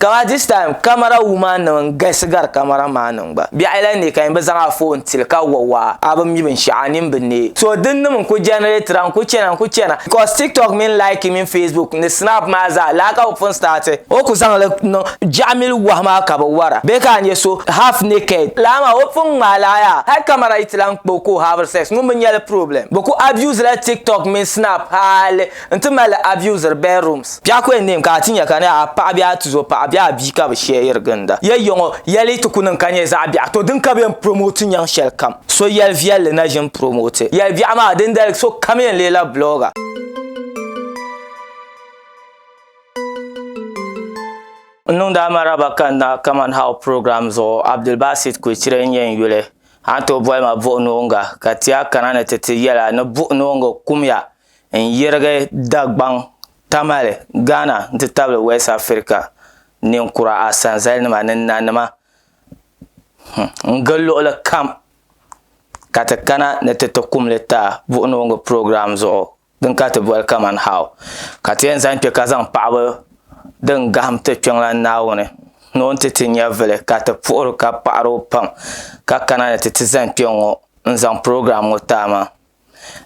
Kamani this time camera woman nim n galisi gari camera man nim gba. Biɛɣu lahi ne ka yin bi zaŋ a phone tili ka wa waa a bi mi binshɛɣu a nini bi neei. So din nim n ku generatira n ku chana n ku chana because TikTok mini like mini Facebook ni snap maa zaa laa ka bi pun starti. O ku zaŋli niŋ jaɣamili wahu maa ka bi wara bee ka a nyɛ so half naked laa maa o pun ŋmaai laa yaa hali camera yi ti lahi kpa o ka o have sex ŋun bi nyɛli problem. Bi ku abuse la TikTok mini snap hali n ti mali abusiri bedrooms. Biɛɣu ku yɛn neemi ka a ti nya ka ni a paɣa bee a tuzo paɣa bee a bia ka bi share ginda. Ya yiŋɔ yɛli yi ti ku niŋ ka nyɛ zaɣ biɛɣu to din ka bi yɛn promote nyaŋ shɛli kam. So yɛli viɛlli na ʒini promote yɛli biɛɣu maa dindali so kam yɛn leela blogger. N niŋdi a maraba ka na kaman how program zuɣu Abdulbasit Kuchire n-nyɛ n yuli. A ni tooi boli ma Buɣinooŋga ka ti a kana ni ti ti yɛl a ni Buɣinooŋga kumya n-yirigi Dagbaŋ, Tamale, Ghana nti tabili West Africa ninkura asanzalinima ni nanima n-gili luɣili kam ka ti kana ni ti ti kumli ti a Buɣinooŋga program zuɣu. Din ka ti boli kaman how ka ti yɛn zaŋ kpe ka zaŋ paɣaba din gahim ti kpiɔŋlan Naawuni ni o ni ti ti nyɛvili ka ti puhiri ka paɣiri o pam ka kana ni ti ti zani kpe ŋ-ŋɔ n-zaŋ program ŋɔ ti a maa.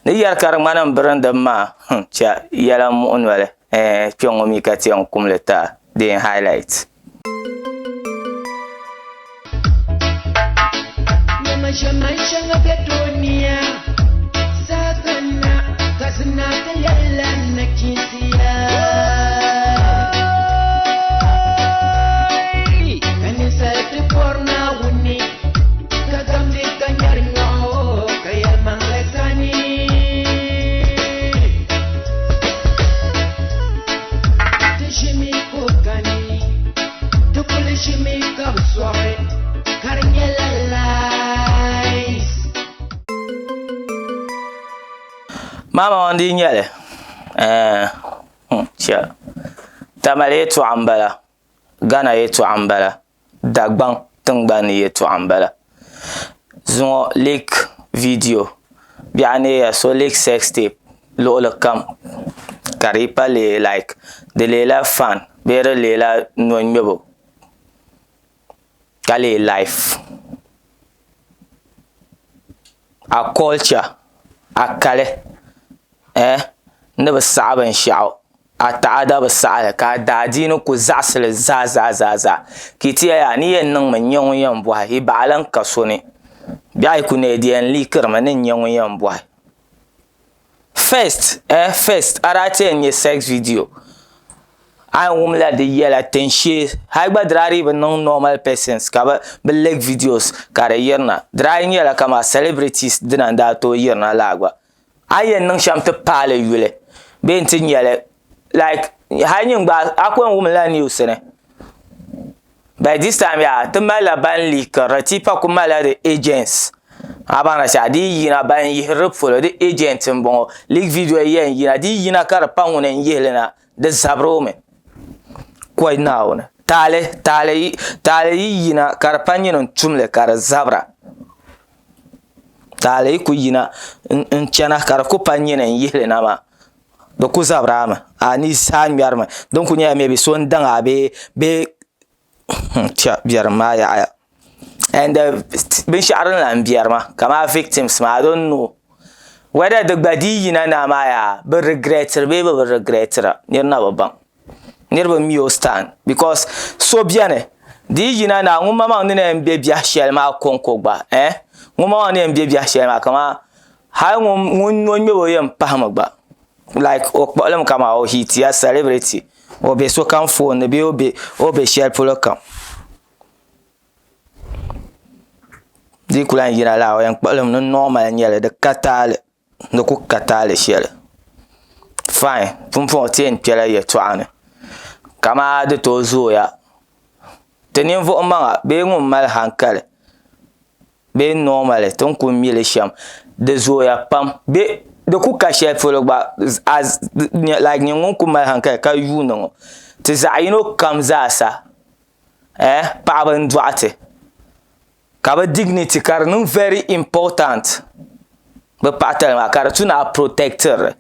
Ni yɛri ka di ŋmani m birindi m maa, hmm, chɛ yɛla m-muɣi noli, ɛɛh, kpe ŋ-ŋɔ mi ka ti yɛn kum li ti a, di yɛn highlight. Nyama ʒiɛman shɛŋa be dunia zaa kanna ka zina ti lɛbila nachiinsi ya. Ka ninsal ti bɔri Naawuni ka gamdi ka nyari nyɔɣu ka yɛlimaŋli kani. Ti ʒimi ka o kani. Ti kuli ʒimi ka bi sɔɣi ka di nyɛla lies. Mama ŋɔ n-dii nyɛli ɛɛh chɛ Tamale yɛltɔɣa m-bala Ghana yɛltɔɣa m-bala Dagbaŋ tiŋgbani ni yɛltɔɣa m-bala zuŋɔ leak video biɛɣu neeya so leak sex tape luɣili kam ka di yi pa lee like di leela fan bee di leela no ŋmɛbu ka lee life a culture a kali eh ni bi saɣi binshaɣu a taada bi saɣili ka a daadiini ku zaɣasili zaa zaa zaa zaa ka yi ti yɛli yaa ni yɛn niŋmi n nyɛ ŋun yɛn bɔhi yi baɣa lan ka so ni biɛɣu yi ku neei di yɛn liikirimi ni n nyɛ ŋun yɛn bɔhi first eh first a daa ti yɛn nyɛ sex video a yɛn wumla di yɛla tinshee hali gba di daa dii bi niŋ normal persons ka bi leak videos ka di yirina di daa nyɛla kamani celebrities dina n daa tooi yirina laa gba A ni yɛn niŋ shɛm ti paai li yuli bee n-ti nya li like hali nyin gba a ku yɛn wum la news ni but this time yaa ti malila ban liikiri li ti pa ku malila di agents a baŋ na shɛli di yi yina ban yihiri di polo di agent n bɔŋɔ leak video yi yɛn yina di yi yina ka di pa ŋuni n yihili na di zabiri o mi koi Naawuni taali taali taali yi yina ka di pa nyini n tumli ka di zabira. Taali yi ku yina n chɛna ka di ku pa nyini n yihili na maa di ku zabiri a mi a ni saa ŋmɛrimi din ku nyɛla maybe so n daŋ a bee chɛ biɛrim maa yaɣaya and binshaɣu din lahi biɛri maa kamani victims maa i don't know whether di gba di yi yina na maa yaa bi regretiri bee bi bi regretira nira na bi baŋ. Niriba mi o stand because so beni di yi yina na ŋun maŋmaŋ ni na yɛn be biɛhi shɛli maa kɔŋko gba eh ŋun maŋmaŋ ni yɛn be biɛhi shɛli maa kaman hali ŋun o ŋmɛbo yɛn pahimi gba like o kpuɣilimi kaman o hitiya celebrity o be sokam phone ni bee o be shɛli polo kam di yi ku lahi yina laa o yɛn kpuɣilimi ni normal n-nyɛli di ka taali. Di ku ka taali shɛli fai pumpɔŋɔ ti yɛn kpɛla yɛltɔɣa ni kamaa di tooi zooya ti ninvuɣu maŋa bee ŋun mali hankali bee normally ti ni ku mi li shɛm di zooya pam bee di ku ka shɛli polo gba like nyini ŋun ku mali hankali ka yuundi ŋɔ ti zaɣ yino kam zaasa paɣaba n dɔɣi ti Ka bɛ dignity ka di niŋ very important bɛ paɣatali maa ka di tu ni a protectiri li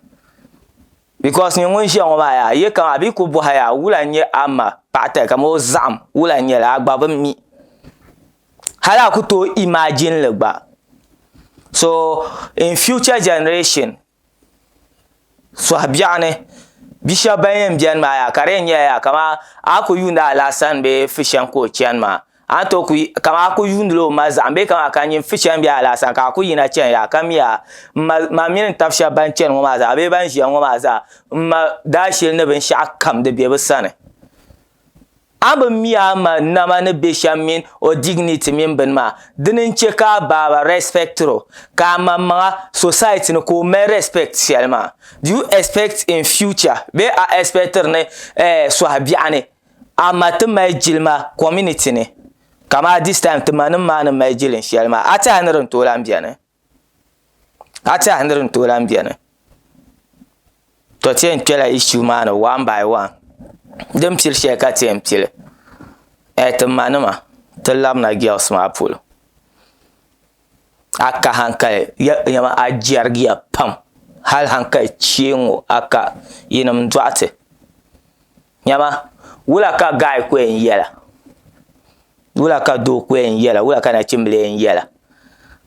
because nyini ŋun ʒiya ŋɔ maa yaa yi kam a bi ku bɔhi yaa wula n-nyɛ a ma. paɣa tali kamani o zaɣim wula n-nyɛli a gba bi mi. Hali a ku tooi imagine li gba. So in future generation sɔhi biɛɣu ni bi shɛba ban yɛn beni maa yaa ka di yɛn nyɛla yaa kaman a ku yuuni Alasan bee Fishɛn ka o chani maa a ni tooi ku kaman a ku yuundila o ma zaɣim bee kaman ka nyin Fishɛn bee Alasan ka a ku yina chani yaa ka mi yaa m ma man mini n tab shɛba ban chani ŋɔ maa zaa bee ban ʒiya ŋɔ maa zaa m ma daashili ni binshɛɣu kam di be bɛ sani. A bi mi a ma nama ni be shɛm mini o dignity mini bini maa, dini n-che ka a baaba respectir o, ka a maŋmaŋa society ni ka o mali respect shɛli maa. Do you expect in future bee a expectir ni eh sɔhi biɛɣu ni a ma ti mali jilima community ni kamaa this time ti manim maa ni mali jilin shɛli maa? A tɛha ni din tooi lan beni? A tɛha ni din tooi lan beni? To ti yɛn kpɛla issue maa ni one by one. Din pili shɛli ka ti yɛn pili. Eh, ti manima ti labina girls maa polo. A ka hankali, nyama a jɛrigiya pam. Hali hankali chee ŋɔ a ka yinim dɔɣiti. Nyama, wula ka guy ku yɛn yɛla? Wula ka doo ku yɛn yɛla? Wula ka nachimbila yɛn yɛla?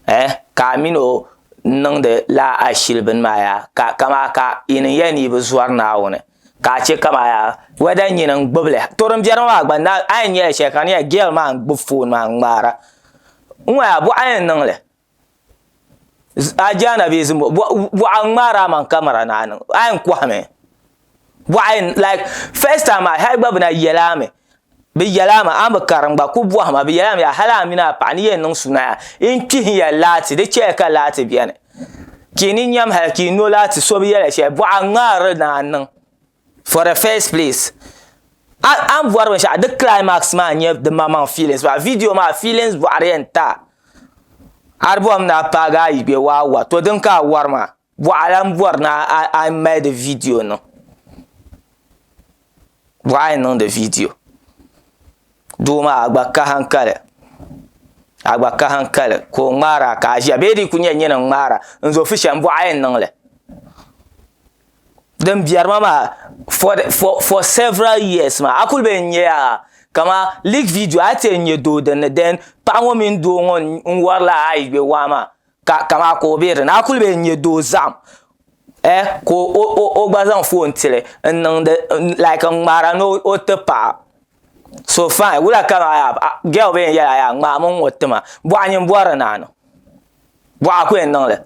Eh, ka a mini o niŋdi laa ashili bini maa yaa, ka kamaa ka yi ni yɛli ni yi bi zɔri Naawuni, ka a chɛ kamaa yaa, whether nyini n-gbubi li. To din biɛri maa gba, na, a yɛn nyɛla shɛli ka di nyɛla girl maa n-gbubi phone maa n-ŋmaara. N-ŋɔ yaa, bɔɣa yɛn niŋ li. A jaana bee zimbo bɔɣa ŋmaari a maŋ kamara ni a niŋ a yɛn kɔhimi bɔɣa yɛn like first time maa hali gba bɛ na yɛli a mi bɛ yɛli a mi a ni bi karim gba ku bɔhima bɛ yɛli a mi yaa hali a mini a paɣa ni yɛn niŋ suna yaa n kpihin ya laati di chɛya ka laati bɛni ka yi ni nyam hali ka yi no laati so bi yɛli shɛli bɔɣa ŋmaari ni a niŋ For the first place, a a ni bɔri binshɛɣu di climax maa n-nyɛ di maŋmaŋ feelings maa. Video maa feelings bɔɣiri yɛn ti a. A di bɔrimi ni a paagi a yi bɛ waa wa, to din ka a wari maa, bɔɣa lan bɔri ni a a mali di video niŋ. Bɔɣa yɛn niŋ di video. Doo maa a gba ka hankali, a gba ka hankali ka o ŋmaari a ka a ʒiya bee di ku nyɛ nyini n-ŋmaara n-zo fushɛm bɔɣa yɛn niŋ li. Din biɛrima maa for, for, for several years maa a kuli bɛ n nyɛ yaa kama leak video a ti yɛn nyɛ doo dinni then paɣa ŋɔ mini doo ŋɔ n warila a yi bɛ waa maa ka kama ka o bɛ dinni a kuli bɛ n nyɛ doo zaɣim eh ka o o o gba zaŋ phone tili n niŋdi like n ŋmaara ni o ti paɣa so fine wula ka maa yaa girl bɛ yɛn yɛla yaa ŋmaami n ŋɔ tima bɔɣa nyin bɔri naani bɔɣa ku yɛn niŋli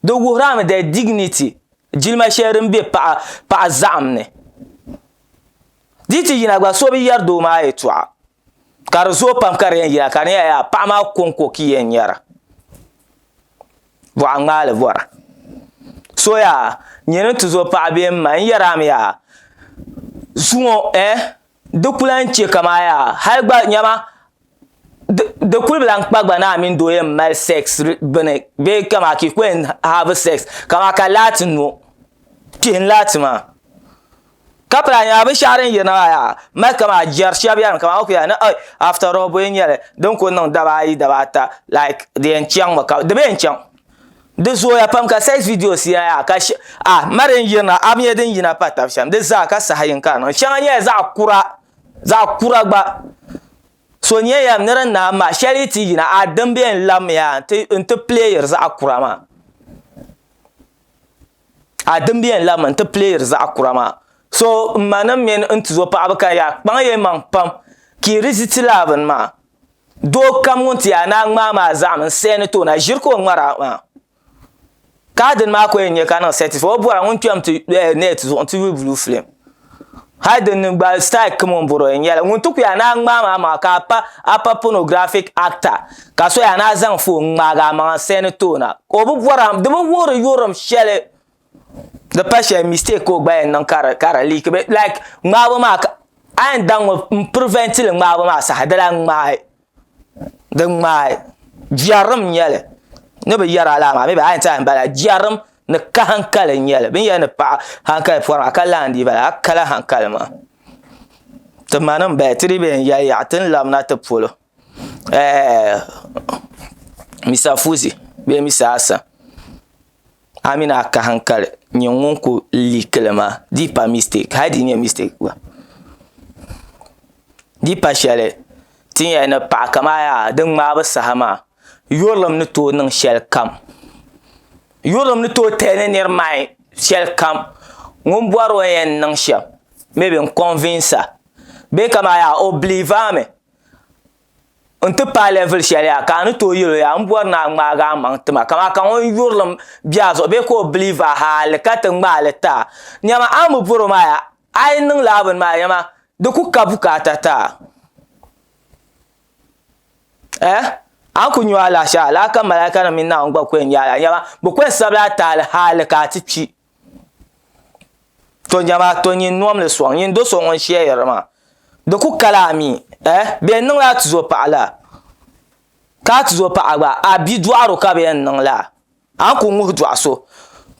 Di wuhirami the dignity, jilima shɛli din be paɣa paɣa zaɣim ni. Di ti yina gba so bi yɛri doo maa yɛltɔɣa ka di zooi pam ka di yɛn yina ka di nyɛla yaa paɣa maa kɔŋko ka yi yɛn nyɛra. Bɔɣa ŋmaali bɔra. So yaa nyini tuzo paɣa bee m ma n yɛri a mi yaa zuŋɔ eh di ku lahi chɛ kaman yaa hali gba nyama di kuli bi lahi kpa gba ni a mini doo yɛn mali sex bini bee kaman ka yi ku yɛn have sex kaman ka laati no kpihim laati maa ka pala nyɛla binshaɣu din yirina maa yaa mali kaman jɛri shɛba yɛrimi kaman o ku yɛli ni ei after all bɔyi n-nyɛli din ku niŋ daba ayi daba ata like di yɛn chaŋmi ka di bi yɛn chaŋ di zooya pam ka sex videos yina yaa ka a ma din yirina a bi nya din yina pa tab shɛm di zaa ka saha yini ka di niŋ shɛŋa nyɛla zaɣ kura zaɣ kura gba So nyɛ ya ni di naai maa shɛli yi ti yina a din bɛ n labimi ya n ti playiri zaɣ kura maa a din bɛ n labimi n ti playiri zaɣ kura maa so n ma nim mini n tuzo paɣaba ka yaa kpaŋ ya maŋ pam ka yi riziti laa bini maa doo kam ŋun ti yaa ni a ŋmaai maa zaɣim n sɛni ti o na ʒiri ka o ŋmara maa Ka dini maa ko yɛn nyɛ ka niŋ certify o bɔra ŋun kpɛm ti net zuɣu nti yuli blue film hali din ni gba style kim n bɔrɔ yɛn nyɛla ŋun ti ku yaa ni a ŋmaai maa maŋa ka a pa a pa pornographic actor ka so yaa ni a zaŋ phone ŋmaagi a maŋa n send ti o na ka o bi bɔra di bi wuhiri yurilim shɛli di pa shɛli mistake ka o gba yɛn niŋ ka di ka di leak like ŋmaabu maa a yɛn daŋmi n prevent li ŋmaabu maa saha di lahi ŋmaai Di ŋmaai jɛrim n nyɛli ni bi yɛri a laa maa maybe a yɛn ti n bala jɛrim ni ka hankali n nyɛli bin yɛli ni paɣa hankali pɔri maa ka laa n dii bala a kala hankali maa ti ma nim bala ti dii bi yɛn yɛli yaɣa ti ni labina ti polo Mr. Fuzi bee Mr. Hassan A mini a ka hankali nyɛ ŋun ku liikili maa di pa mistake hali di nyɛ mistake gba. Di pa shɛli ti ni yɛli ni paɣa kaman yaa di ŋmaabu saha maa yurilim ni tooi niŋ shɛli kam. Yurilim ni tooi tɛhi ni niri maai shɛli kam ŋun bɔri o ni yɛn niŋ shɛm maybe n convince a bee kaman yaa o believe a mi n ti paai level shɛli yaa ka a ni tooi yɛl o yaa n bɔri ni a ŋmaagi a maŋ ti ma kaman ka ŋun yurilim be a zuɣu bee ka o believe a hali ka ti ŋmaai li ti a nyama a ni bi bɔri o maa yaa A yi niŋ lala bini maa yɛma di ku ka bukaata ti a. Eh? A ni ku nyu alahichi alaa ka malaikanim mini Naawuni gba ku yɛn nya a la yɛma bɛ ku yɛn sabila a taali hali ka a ti kpi. To nyama, to nyin nomli sɔŋ, nyin do so ŋun shɛyiri maa, di ku kala a mi. Eh? Bɛ yɛn niŋla a tuzo paɣa la? Ka a tuzo paɣa gba, a bidɔɣiro ka bɛ yɛn niŋ la? A ni ku ŋuhi dɔɣi so,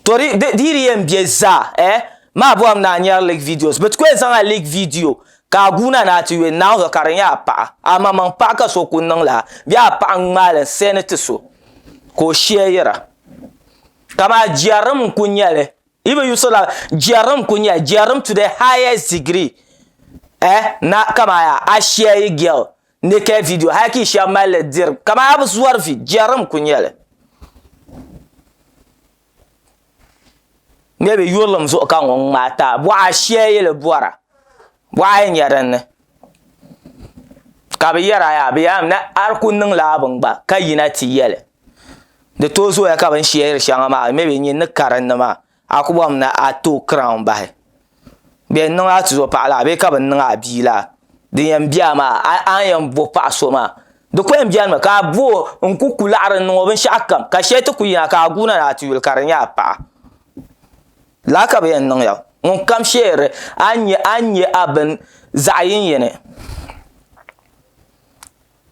to di di di yɛn be zaa eh maa bɔhim ni a nyari leak videos bɛ ti ku yɛn zaŋ a leak video ka a guuna ni a ti yuli Naawuni zuɣu ka di nyɛ a paɣa a maŋmaŋ paɣa ka so ku niŋ lala bee a paɣa n-ŋmaai li n-send ti so ka o share-ira kaman jɛrim n-ku nyɛ li yi bi yuɣisiri la jɛrim n-ku nyɛ li jɛrim to the highest degree eh na kaman yaa a share girl Naked video hali ka yi shɛba mali li diri kamani a bi zɔri vi jɛrim ku nyɛli maybe yurilim zuɣu ka ŋun ŋmaai ti a bɔɣa shɛli bɔra bɔɣa yi nyɛ dinni ka bi yɛra yaa bi yɛrimi ni a di ku niŋla a bini gba ka yina ti yɛli di tooi zooya ka bin shɛri shɛŋa maa maybe nyin ni karinni maa A ku bɔhim ni a tooi crown bahi bɛ niŋ a tuzo paɣa la bee ka bɛ niŋ a bia la din yɛn be a maa a ni yɛn bo paɣa so maa di ku yɛn benimi ka a bo o n-ku ku laɣiri n-niŋ o binshɛɣu kam ka shɛli ti ku yina ka a guuna ni a ti yuli ka di nyɛ a paɣa lala ka bɛ yɛn niŋ ya ŋun kam sheeri a ni nya a bini zaɣ yiniyini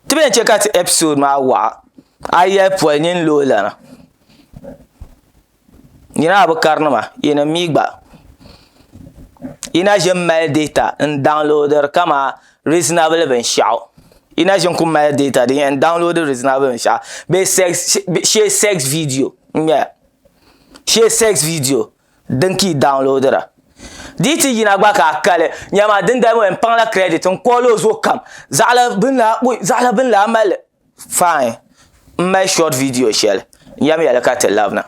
Ti bɛn chɛ ka ti episode maa waɣa a yɛli poli nini looi lana. Nyina a bi karinima yinim mi gba yi na ʒini mali data n downloadiri kaman reasonable binshɛɣu yi na ʒini ku mali data din yɛn download reasonable binshɛɣu bee sex shee sex video n nyɛli shee sex video din ka yi downloadira di yi ti yina gba ka a kali nyama dindali ŋɔ n paŋla credit n call o zuɣu kam zaɣila bini la zaɣila bini la mali fine n mali short video shɛli n yɛm yɛli ka ti labina.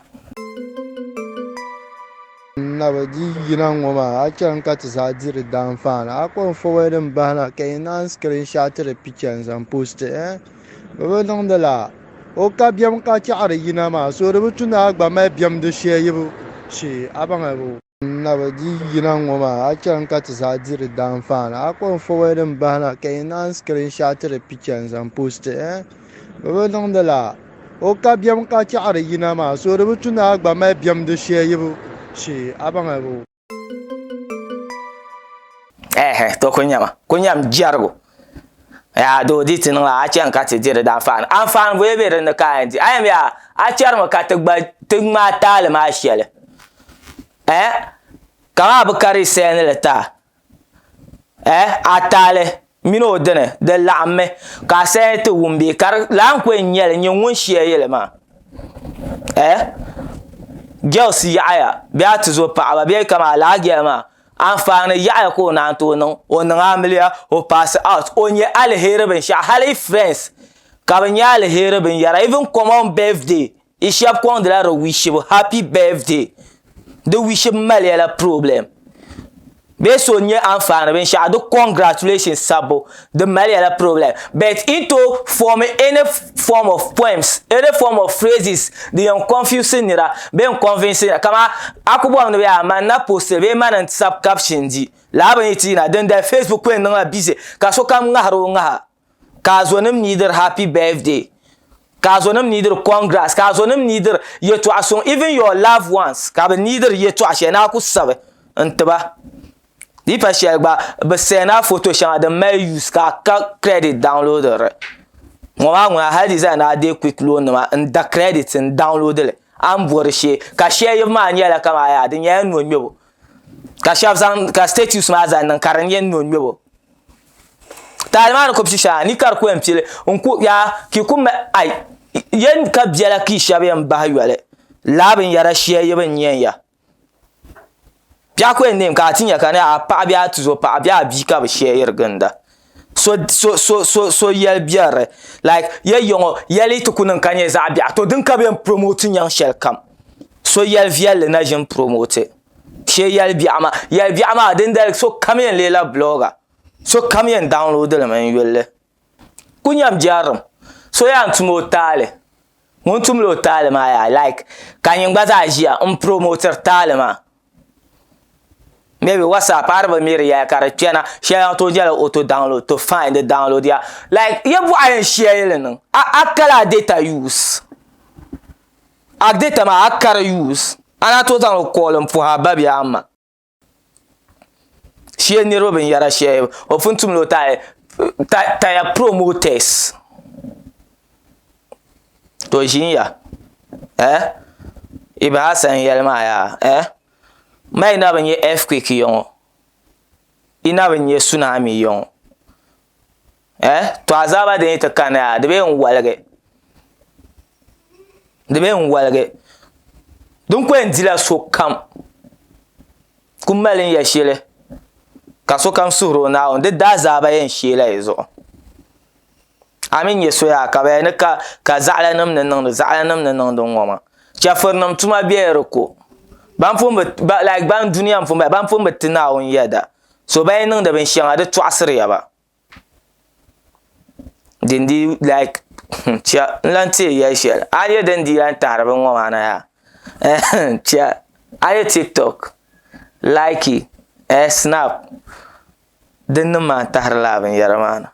N na bi di yina ŋɔ maa a chani ka ti zaa diri daanfaani a kɔŋ forward n bahina ka yi naan screenshot di picture n zaŋ post eh bɛ bi niŋdi la O ka biɛm ka chaɣiri yina maa, so di bi tu ni a gba mali biɛm di shɛyibu shee, a baŋ bo? N na bi di yina ŋɔ maa, a chani ka ti zaa diri daanfaani, a kɔŋ forward m bahina ka yi naan screenshot di picture n zaŋ post eh? Bɛ bi niŋdi la. O ka biɛm ka chaɣiri yina maa, so di bi tu ni a gba mali biɛm di shɛyibu shee, a baŋ bo? Ehe, to ku nyama, ku nyam jɛrigu. Yaa doo di ti niŋla a chani ka ti diri di anfaani. Anfaani bɔye be din ni ka a yɛn di? A yɛn yaa a chɛrimi ka ti gba ti ŋmaai taali maa shɛli. Eh, kaman a bi kari sali ni li ti a. Eh, a taali mini o dini di laɣimmi ka a sali ti wum bee ka di laa n-ku yɛn nyɛli nyin ŋun shia yɛli maa. Eh, girls yaɣiya bee a tizo paɣaba bee kaman lala girl maa anfaani yaɣiya ka o naan tooi niŋ o niŋ amiliya o pass out o nyɛ aliheri binshaɣu hali friends ka bi nyɛ aliheri binyɛra even common birthday i shɛba kɔŋdila di wishibu happy birthday di wishibu maliya la problem bee so nyɛ anfaani binshaɣu di congratulations sabbu di maliya la problem but into form any form of poems any form of phrases din yɛn confuse nira bee n convince nira kaman a ku bɔhim ni bɛ yaa man na post li bee man n sabi caption di lala bini yi ti yina dindali Facebook ku yɛn niŋla busy ka sokam ŋahiri o ŋaha ka a zonim neediri happy birthday ka a zonim neediri congrats ka a zonim neediri yɛtɔɣa suŋ even your loved ones ka bɛ neediri yɛtɔɣa shɛli ni a ku sabi n tiba Di yi pa shɛli gba, bɛ send a foto shɛŋa din mali use ka a ka credit download li. Ŋɔ maa ŋuna hali di zaa ni a deei quick loan nima n da credit n download li a ni bori shee ka shɛli yibu maa nyɛla kamani yaa di nyɛla no ŋmɛbu ka shɛba zaŋ ka status maa zaŋ niŋ ka di nyɛ no ŋmɛbu. Taali maa ni ku pi shɛŋa ni ka di ku yɛn pili n ku yaa ka yi ku mali ai yɛn ka biɛla ka yi shɛba yɛn bahi yoli lala binyɛra shɛli yibu n nyɛ ya. Biɛɣu ku yɛn neemi ka a ti nya ka ni a paɣa bee a tuzo paɣa bee a bia ka bɛ shɛyiri ginda. So so so so so yɛli biɛri like yɛ yɔŋɔ yɛli ti ku niŋ ka nyɛ zaɣ biɛɣu to din ka bɛ yɛn promote nyaŋ shɛli kam so yɛli viɛlli na ʒini promote shee yɛli biɛɣu maa yɛli biɛɣu maa din dali so kam yɛn leela blogger so kam yɛn download limi n yulli ku nyam jɛrim so yaa n tum o taali ŋun tumla o taali maa yaa like ka nyin gba zaa ʒiya n promotiri taali maa maybe whatsapp a di bi miri yɛli ka di kpɛna shɛli a tooi nyɛla auto download to fine di download ya like ya bɔɣa yɛn shɛli niŋ a kala a data use a data maa a kari use a na tooi zaŋli call n puhi a ba bee a ma shee niriba binyɛra shɛli o pun tumla o taali taya promoters to ʒinya eh Ibi Hassan yɛli maa yaa eh ma yi na bi nyɛ earthquake ya ŋɔ yi na bi nyɛ tsunami ya ŋɔ eh to azaaba din yi ti kana yaa di bee n waligi di bee n waligi din ku yɛn dila sokam ku mali n ya shɛli ka sokam suhuri o Naawuni di daazaaba yɛn sheela yi zuɣu A mi nyɛ soya ka bɛ ni ka ka zaɣilanim ni niŋdi zaɣilanim ni niŋdi ŋ-ŋɔ maa. Chɛfurinim tuma bela di ko. Ban pun bi ba like ban dunia m-pun bala ban pun bi ti Naawuni yɛda. So ban yi niŋdi binshɛŋa di tɔɣisiri ya ba. Din dii like chɛ n lan teei yɛli shɛli. A nya din dii lan tahiri bin ŋɔ maa na yaa chɛ a nya TikTok, Likee, eh Snap dinnim maa n-tahiri lala binyɛra maa na.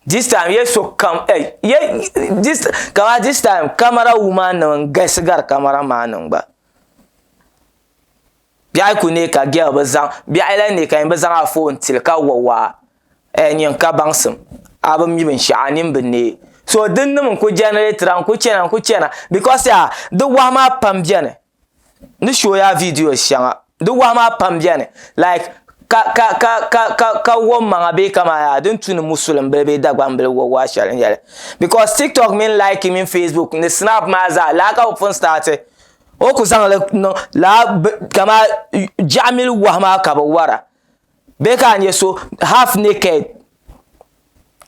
This time ye so kam eh ye this kama this time camera woman nim n galisi gari camera man nim gba. Biɛhi ku ne ka girl bi zaŋ biɛhi lahi ne ka yin bi zaŋ a phone tili ka wa waa eh nyin ka baŋsim a bi mi binshaɣu a nini bi neei. So din nim n ku generate ra n ku chana n ku chana because yaa di wahu maa pam beni. ni show ya videos shɛŋa di wahu maa pam beni like ka ka ka ka ka ka wom maŋa bee kaman yaa din tu ni musulim bili bee Dagbaŋ bili wa waa shɛli n-nyɛli because TikTok mini like mini Facebook ni snap maa zaa laa ka bɛ pun start o ku zaŋ li niŋ laa kaman jaɣimili wahu maa ka bɛ wara bee ka a nya so half naked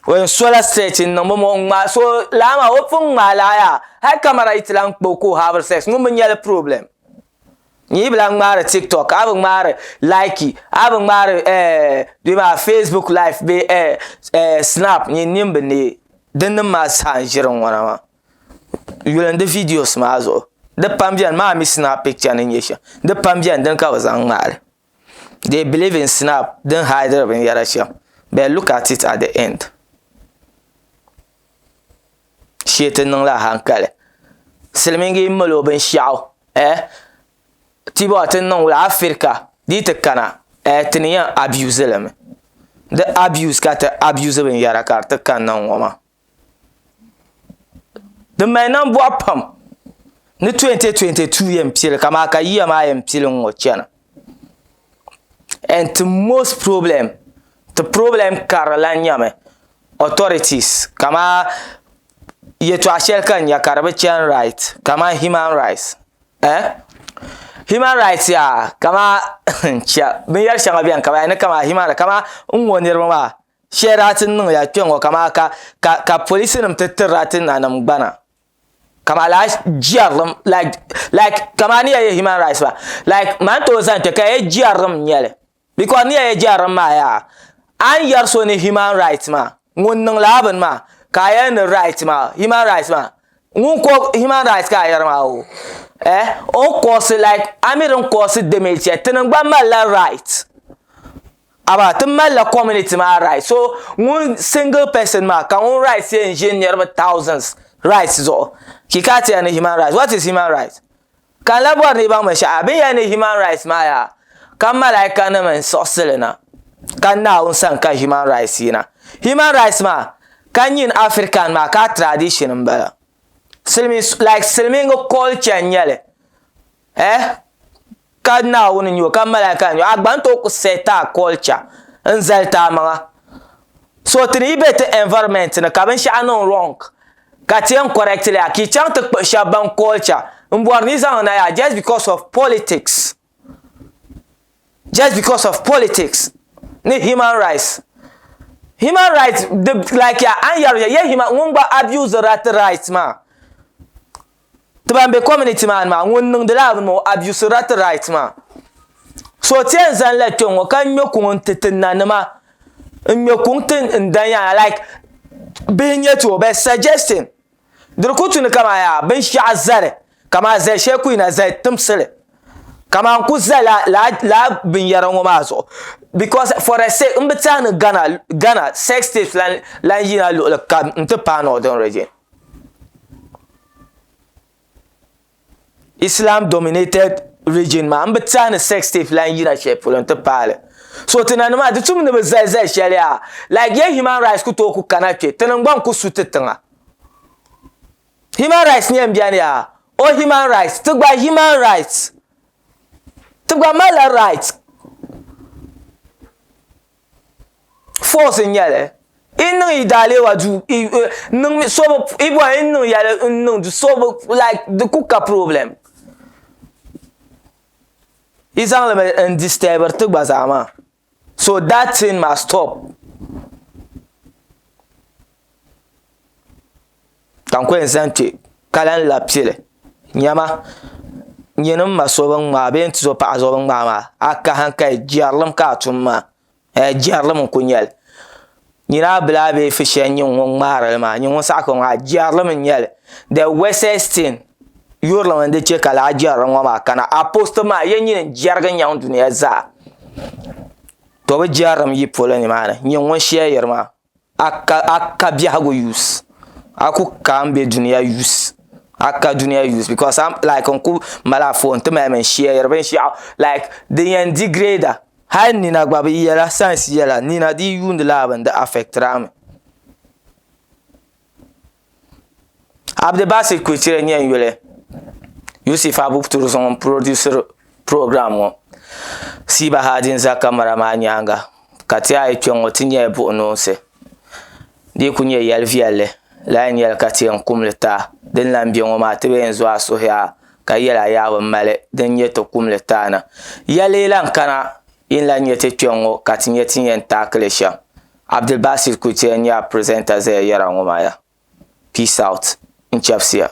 O yɛn sola search n niŋ bi mo ŋmaa so laa maa o pun ŋmaa laa yaa hali camera yi ti lan kpa o ka o have sex ŋun bi nyɛli problem nyi yi bi lan ŋmaari tiktok a bi ŋmaari like a bi ŋmaari eh bɛ maa facebook live bee eh eh snap nyi nin bi neei din nim maa zaa n ʒiri ŋɔna maa yuli n di videos maa zuɣu di pam bɛni maa mi snap picture ni nyɛ shɛm di pam bɛni dini ka bi zaŋ ŋmaali They believe in snap din hidiri binyɛra shɛm but look at it at the end shee ti niŋla hankali silimiingi yi mali o binshaɣu eh ti bɔri ti niŋ wula Africa di yi ti kana eh ti ni yɛn abuse li mi di abuse ka ti abuse binyɛra ka di ti kanna ŋ-ŋɔ maa. Di mali nambɔɣu pam ni 2022 yɛn pili kamaa ka yiya maa yɛn pili ŋ-ŋɔ chana. And ti most problem, ti problem karili lan nyɛmi authorities kamaa yɛtɔɣa shɛli ka n nya ka di bi chani right kamaa human rights eh human rights yaa kamaa chɛ binyɛri shɛŋa beni ka bɛ ni kamaa human rights kamaa n-ŋɔ niriba maa Shɛli daa ti niŋya kpɛŋɔ kamaa ka ka ka polisi nim ti tirila ti nanim gbana kamaa laa jɛrilim like like kamaa ni ya yɛ human rights maa like man tooi zani kpɛ ka yɛ jɛrilim n nyɛli because ni ya yɛ jɛrilim maa yaa a ni yɛri so ni human rights maa ŋun niŋ laa bini maa ka a yɛli ni right maa human rights maa ŋun ko human rights ka a yɛri maa o eh o cause like a mi din cause damage shɛli tinim gba malila right Amaa ti malila community maa right so ŋun single person maa ka ŋun rights yɛn ʒi niriba thousands rights zuɣu ki ka ti yɛli ni human rights what is human rights ka n lahi bɔri ni yi baŋ binshɛɣu bɛ ni yɛli ni human rights maa yaa ka malaika nim n siɣisili na ka Naawuni sani ka human rights yina human rights maa ka nyin African maa ka tradition n bala silimiin like silimiingi culture n nyɛli eh Ka Naawuni n-nyɛ o, ka malaika n-nyɛ o, a gba ni tooi ku set a culture n-zali ti a maŋa. So ti ni yi be ti environment ni ka binshɛɣu niŋ wrong ka ti yɛn correct li a ka yi chaŋ ti kpuɣi shɛba ban culture m-bɔri ni yi zaŋ li na yaa just because of politics. Just because of politics ni human rights. Human rights di like ya an yɛri ya human ŋun gba abuse rat rights maa ti ban be community maa ni maa ŋun niŋdi laa bini maa o abuse rat rights maa so ti yɛn zani la kpe ŋɔ ka ŋmɛ kuŋ n ti ti nanima n ŋmɛ kuŋ ti n dan yaa like bihi n nyɛ ti o but suggesting Di di ku tu ni kaman yaa binshɛɣu zali, kaman zali shɛli ku yina zali timsili, kaman n ku zali lala binyɛra ŋɔ maa zuɣu because for the sake m bi tɛhi ni Ghana Ghana sex tapes lan lan yina luɣili kam n ti paai Northern region. Islam dominated region maa m bi tɛhi ni sex tape lan yina shɛli polo n ti paai li. So ti nanim maa di tum ni bi zali zali shɛli yaa like ye human rights ku tooi ku kana kpe tinim gba n ku su ti tiŋa. Human rights nyɛ n beni yaa o human rights ti gba human rights ti gba malila rights. Force n nyɛli i niŋ i daaleewa duu i niŋ so bi i bɔri i niŋ yɛli n niŋ du so bi like di ku ka problem i zaŋli mi n disturbiri ti gba zaa maa so that thing must stop. Ka n ku yɛn zaŋ kpɛ ka lahi labi pili nyɛma nyini n ma so bin ŋmaa bee n tuzo paɣa so bin ŋmaa maa a kahi n kahi jɛrilim ka a tum maa jɛrilim n ku nyɛli nyini a bila bee fi shɛli nyɛ ŋun ŋmaarili maa nyini ŋun saɣa ka ŋɔ maa jɛrilim n nyɛli the worstest thing yurilim n di chɛ ka laa jɛrilim ŋɔ maa kana a post maa yɛn nyini n jɛrigi nyaŋ dunia zaa to bi jɛrilim yi polo nimaani nyini ŋun shɛyiri maa A ka a ka biɛhigu use a ku ka n be dunia use a ka dunia use because I'm like n ku mali a phone ti mali mi n share binshaɣu like din yɛn degrade a hali nina gba bi yɛla science yɛla nina di yi yuundi laa bini di affect a mi. Abdibasir Kuchire n-nyɛ n yuli. Yusuf Abu Turzun n produceri program ŋɔ. Siiba Hadi n-za kamara maa nyaaŋa ka ti a yi kpe ŋɔ ti nyɛla buɣi noonsi. Di yi ku nyɛ yɛli viɛlli lala n-nyɛli ka ti yɛn kum li ti a. Din lan be ŋɔ maa ti bi yɛn zo a suhi a ka yɛl a yaa bi mali din nyɛ ti kum li ti a na. Ya lee lan kana yi ni lan nyɛ ti kpe ŋɔ ka ti nyɛ ti ni yɛn taakili shɛm. Abdulbasir Kuchire n-nyɛ a presenter zaya yɛra ŋɔ maa ya. Peace out. N chɛbisiya.